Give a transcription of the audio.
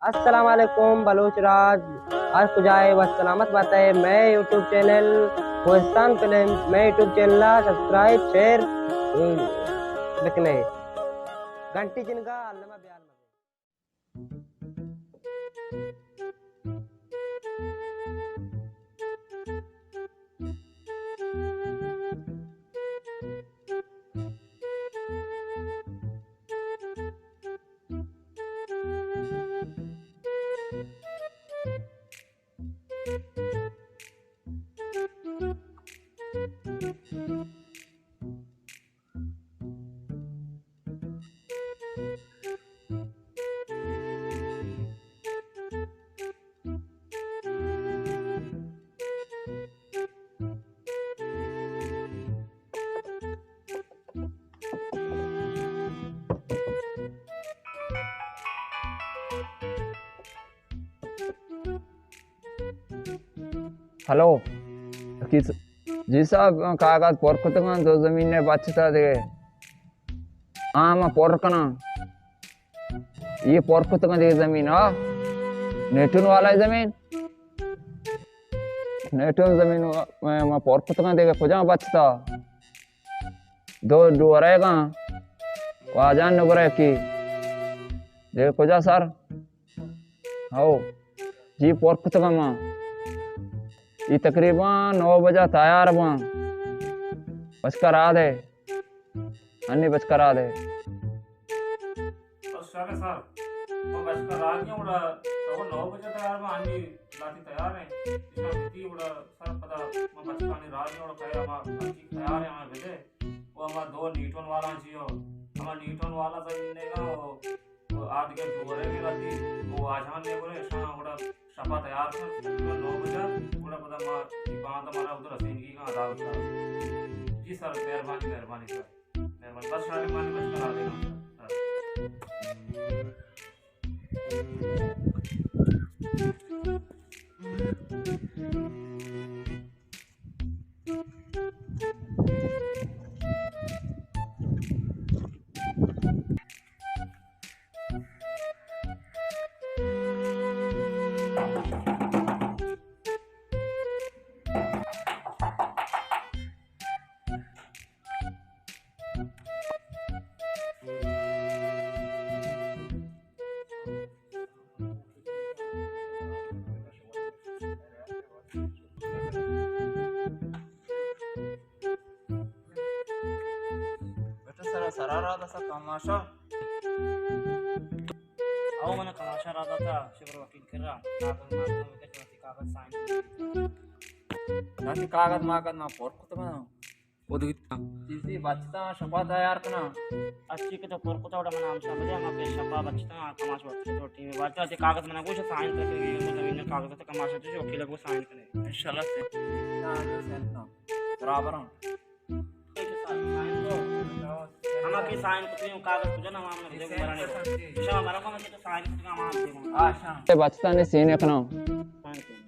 السلام علیکم بلوچ راج، ہر کجائے وش سلامت باتے۔ مئے یوٹیوب چینل کوہستان فلمز، مئے یوٹیوب چینل ءَ سبسکرائب، شیئر، ام، بکنے۔ گھنٹی جنگا الما بیال مبے۔ ہلو، جی صاحب، کاغذ پر کتگاں، دو زمین ءَ بچتا دگہ۔ ہاں، ما پر کناں۔ یہ پر کتگاں دگہ زمین، ہاں۔ نیٹون والا زمین۔ نیٹون زمین ما، ما پر کتگاں دگہ کجا بچتا؟ دو ڈورے گاں۔ واجان نگرے کی۔ دگہ کجا سر؟ ہو، جی پر کتگاں ما۔ ای تقریباً نو بجہ تیار باں۔ بچکا راہ دے۔ انی بچکا راہ دے۔ بس شر سر۔ ما بچکا راہ دے، گڑا تو نو بجہ تیار باں، انی لاتی تیار ہیں۔ اشاں بیتی گڑا سر پدا ما بچکانی راہ دے، گڑا کہے ہما ہر چیز تیار ہیں، ہمیں بدے۔ وہ ہما دو نیٹون والا چیو۔ ہما نیٹون والا زمین نے گا، وہ تو آ دگہ ڈورے بھی راتی، تو آجان نے برے، شاں گڑا شپا تیار کن، تقریباً نو بجہ، گڑا پدا ما باندا مارا ادھر رسینگی کا عذاب تھا۔ جی سر، مہربانی، مہربانی سر، مہربانی، بس شاہ مہربانی، بس کرا دینا سر۔ بیٹا سرا، سرا را دسا کماشا۔ او من کماشا را داتا، شکر وکیل کرا۔ کاغذ ما کاغذ سائن۔ داتی کاغذ ما کاغذ ما پر کتگا۔ او دیت۔ چیزی بچتا شپا تیار کنا۔ اچھی کہ تو پر کتا وڑا من ہمشا بدے، ہما کہ شپا بچتا، کماش وقت تو ٹیم بچتا، تے کاغذ منا گوش سائن کر کے، زمین کاغذ تو کماش تو وکیل کو سائن کرے۔ انشاءاللہ سے۔ سائن تو۔ برابر ہوں۔ ہما کہ سائن کتنی کاغذ کجا نام نے دے مرانے۔ شما مرا کو کہ تو سائن کتنا نام دے۔ ہاں، شام۔ بچتا نے سین کنا۔ سائن کتنی۔